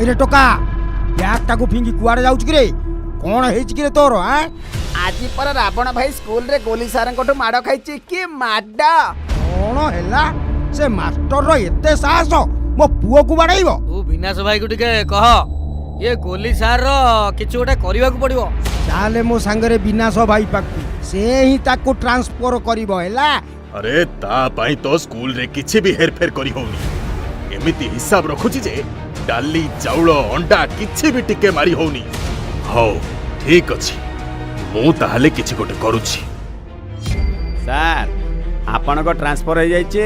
ଏଇରେ ଟୋକା, ବ୍ୟାଗଟାକୁ ଫିଙ୍ଗି କୁଆଡ଼େ ଯାଉଛୁ କିରେ? କ'ଣ ହେଇଛି କିରେ ତୋର? ଆଁ? ଆଜି ପରା ରାବଣ ଭାଇ ସ୍କୁଲରେ ଗୋଲି ସାରଙ୍କଠୁ ମାଡ଼ ଖାଇଛି। କି ମାଡ଼! କ'ଣ ହେଲା? ସେ ମାଷ୍ଟରର ଏତେ ସାହସ, ମୋ ପୁଅକୁ ବାଡ଼େଇବ? ତୁ ବିନାଶ ଭାଇକୁ ଟିକେ କହ, ଇଏ ଗୋଲି ସାର୍ ର କିଛି ଗୋଟେ କରିବାକୁ ପଡିବ। ଚାଲେ ମୋ ସାଙ୍ଗରେ ବିନାଶ ଭାଇ ପାଖକୁ, ସେ ହିଁ ତାକୁ ଟ୍ରାନ୍ସଫର କରିବ, ହେଲା? ଆରେ, ତା ପାଇଁ ତ ସ୍କୁଲରେ କିଛି ବି ହେରଫେର କରି ହଉନି। ଏମିତି ହିସାବ ରଖୁଛି ଯେ ଡାଲି, ଚାଉଳ, ଅଣ୍ଡା କିଛି ବି ଟିକେ ମାରି ହଉନି। ହଉ, ଠିକ ଅଛି, ମୁଁ ତାହେଲେ କିଛି ଗୋଟେ କରୁଛି। ସାର୍, ଆପଣଙ୍କ ଟ୍ରାନ୍ସଫର ହେଇଯାଇଛି।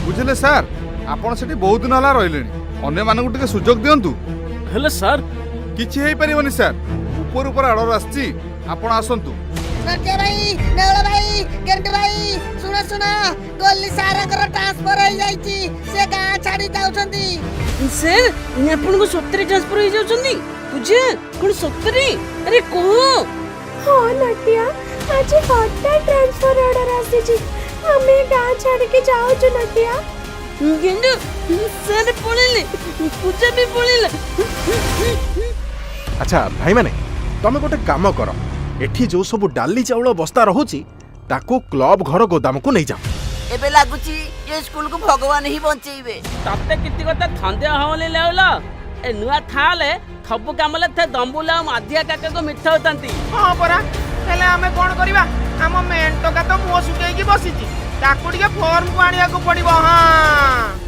ବୁଝିଲେ ସାର୍, ଆପଣ ସେଠି ବହୁତ ଦିନ ହେଲା ରହିଲେଣି, ଅନ୍ୟମାନଙ୍କୁ ଟିକେ ସୁଯୋଗ ଦିଅନ୍ତୁ। ହେଲେ ସାର୍। କିଛି ହେଇପାରିବନି ସାର୍, ଉପରୁ ଉପରେ ଅର୍ଡର ଆସିଛି, ଆପଣ ଆସନ୍ତୁ। ନଟିଆ ଭାଇ, ନେଉଳ ଭାଇ, ଗେଣ୍ଡୁ ଭାଇ, ଶୁଣ ଶୁଣ, ଗୋଲି ସାରଙ୍କର ଟ୍ରାନ୍ସଫର ହେଇଯାଇଛି। ସେ ଗାଁ ଛାଡି ଯାଉଛନ୍ତି। ସାର୍, ଆପଣଙ୍କୁ ସତରେ ଟ୍ରାନ୍ସଫର ହେଇଯାଉଛନ୍ତି? ପୂଜା, କଣ ସତରେ? ଆରେ କହ। ହଁ ନଟିଆ, ଆଜି ହଠାତ୍ ଟ୍ରାନ୍ସଫର ଅର୍ଡର ଆସିଛି। ଆମେ ଗାଁ ଛାଡ଼ିକି ଯାଉଛୁ ନଟିଆ। ଗେଣ୍ଡୁ, ସାର୍ ପଳେଇଲେ, ପୂଜା ବି ପଳେଇଲା। ଆଚ୍ଛା ଭାଇମାନେ, ତମେ ଗୋଟେ କାମ କର, ଏଠି ଯୋଉ ସବୁ ଡାଲି ଚାଉଳ ବସ୍ତା ରହୁଛି, ତାକୁ କ୍ଲବ ଘର ଗୋଦାମକୁ ନେଇଯାଅ। ଏବେ ଲାଗୁଛି ଏ ସ୍କୁଲକୁ ଭଗବାନ ହିଁ ବଞ୍ଚେଇବେ। ତତେ କିଛି କଥା ସନ୍ଦେହ ହଉନି ଲେଉଲ? ଏ ନୂଆ ଥାଲେ ସବୁ କାମରେ थे ଦମ୍ବୁଲା ଆଉ ମାଧିଆ କାକାକୁ ମିଠଉଥାନ୍ତି। ହଁ ପରା, ହେଲେ ଆମେ କଣ କରିବା? ଆମ ମେନ୍ ଟୋକା ତ ମୁହଁ ଶୁଖେଇକି ବସିଛି, ତାକୁ ଟିକେ ଫର୍ମକୁ ଆଣିବାକୁ ପଡିବ। ହଁ।